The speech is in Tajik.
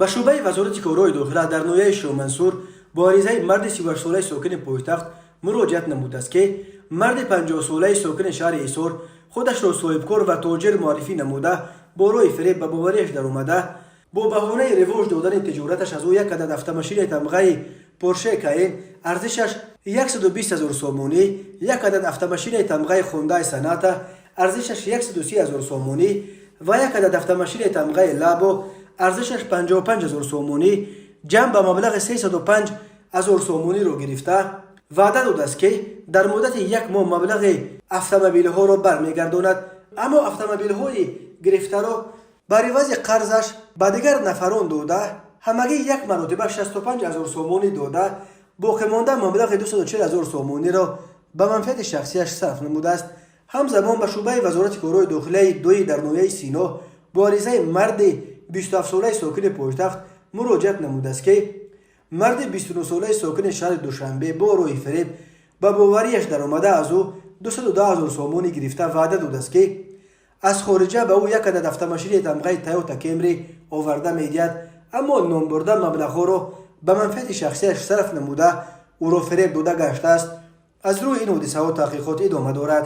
Ба шӯъбаи Вазорати корҳои дохила дар ноҳияи Шоҳмансур бо аризаи марди 38-солаи сокини пойтахт муроҷиат намудааст, ки марди 50-солаи сокини шаҳри Ҳисор худашро соҳибкор ва тоҷир муаррифӣ намуда, бо роҳи фиреб ба бовариаш даромада, бо баҳонаи ривоҷ додани тиҷораташ аз ӯ як адад автомашинаи тамғаи Порше Каен арзишаш 120 ҳазор сомонӣ, як адад автомашинаи тамғаи Хундай Соната арзишаш 130 ҳазор сомонӣ ва як адад автомашинаи тамғаи Лабо арзишаш 55 ҳазор сомонӣ, ҷамъ ба маблағи 305 ҳазор сомониро гирифта, ваъда додааст, ки дар муддати як моҳ маблағи автомобилҳоро бармегардонад, аммо автомобилҳои гирифтаро бар ивази қарзаш ба дигар нафарон дода, ҳамагӣ як маротиба 65 ҳазор сомонӣ дода, боқимонда маблағи 240 ҳазор сомониро ба манфиати шахсияш сарф намудааст. Ҳамзамон ба шӯъбаи Вазорати корҳои дохилаи дуи дар ноҳияи Сино бо аризаи марди 27-солаи сокини пойтахт муроҷиат намудааст, ки марди 29-солаи сокини шаҳри Душанбе бо роҳи фиреб ба бовариаш даромада, аз ӯ 210 ҳазор сомонӣ гирифта, ваъда додааст, ки аз хориҷа ба ӯ як адад автомашинаи тамғаи Тойота Кемри оварда медиҳад, аммо номбурда маблағҳоро ба манфиати шахсияш сарф намуда, ӯро фиреб дода гаштааст. Аз рӯи ин ҳодисаҳо таҳқиқот идома дорад.